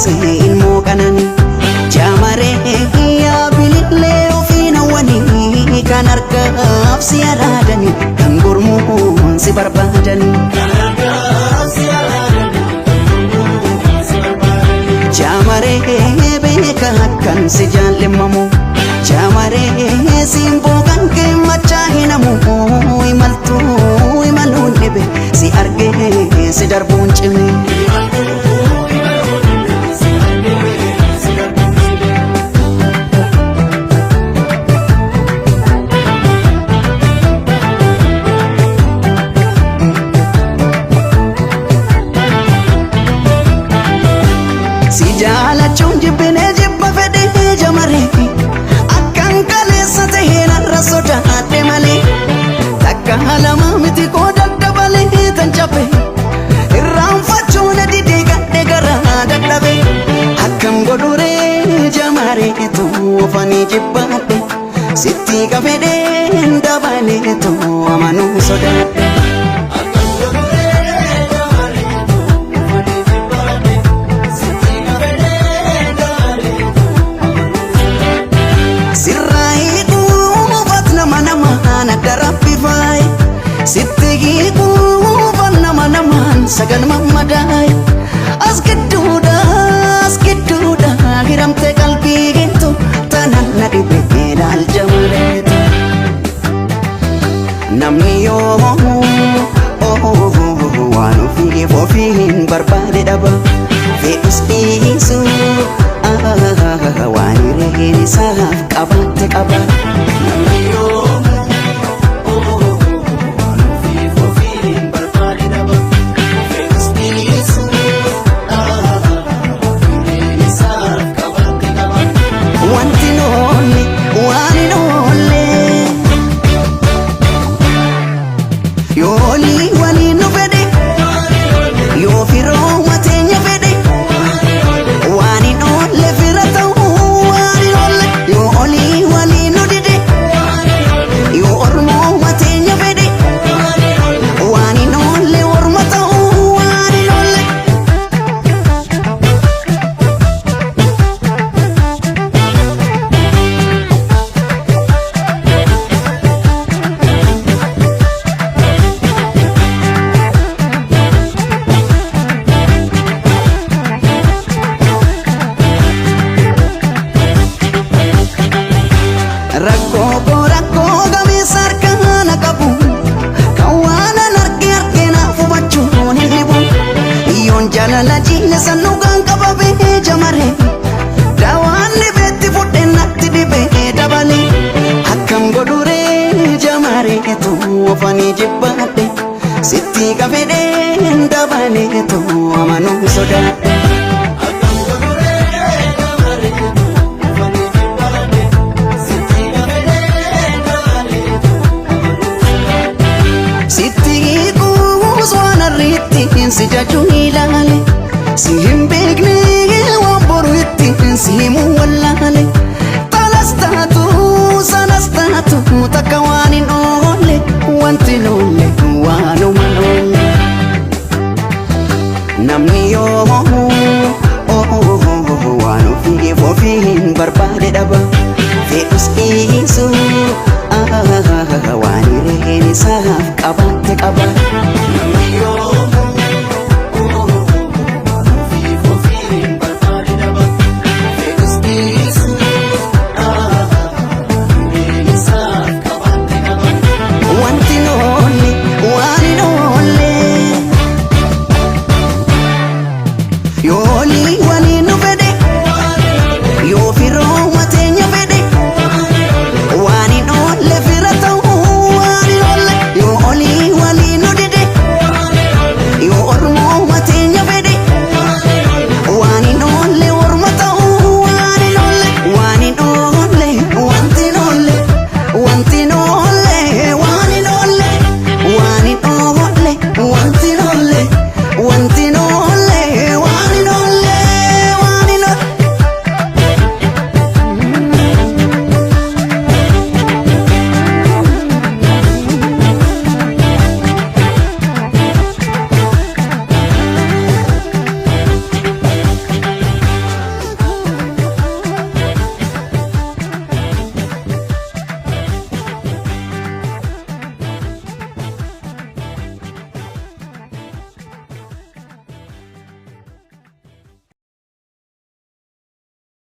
deesse ilmoo qananii. Jaamaree yaa bilillee ofiin hawwanii kan harkaaf si araadanii kan gurmuun si barbaadanii. Jaamaree beeka akkan si jaallemmamu. Jaamaree simboo kan kee machaa hinamu imaltuu imaluun dhibe si argee si darbuun cime. Si jaalachuun jibbinee jibba fedhee jamaree akkan kaleessa ta'ee narra sodaadhe malee takka lama miti koo daddabalee tan cabe irraanfachuu na didee gadhe garaa dadhabe akkam godhuree jamareetu ofanii jibbaadhe sitti qabedheen dabaleetu amanuu sodaadhe. Sirraa hiikuufat nama namaan adda rabbi faaye sitti hiikuufat nama namaan sagal mammadaaye as gidduudha as gidduudha hiramte qalbii geettu tanan na dhibe ilaal jamareetu. Namni yoo waan ofiif ofiin barbaade dhaba fedhus dhiisu waan hireen isaaf qabaate qaba. Namni yoo waan ofiif ofiin barbaade dhaba fedhus dhiisu waan hireen isaaf qabaate qaba. Wanti noolli waan hin oolle. Yooli waliin nu fedhe yoo firooma teenya fedhe waan hin oolle fira ta'uu waan hin oolle yoo olii waliin nu dide yoo ormooma teenya fedhe waan hin oolle orma ta'uu waan hin oolle. Rakkoo koo rakkoo gameessa harkaa na qabu kan waan an arge arge naaf hubachuun hin dhibu yoon jaalala jiine san dhugaan qabamee jamare daawaan dhibeetti fudhe natti dhibee dabale akkam godhuree jamareetu ofanii jibbaadhe sitti qabedheen dabaleetu amanuu sodaadhe.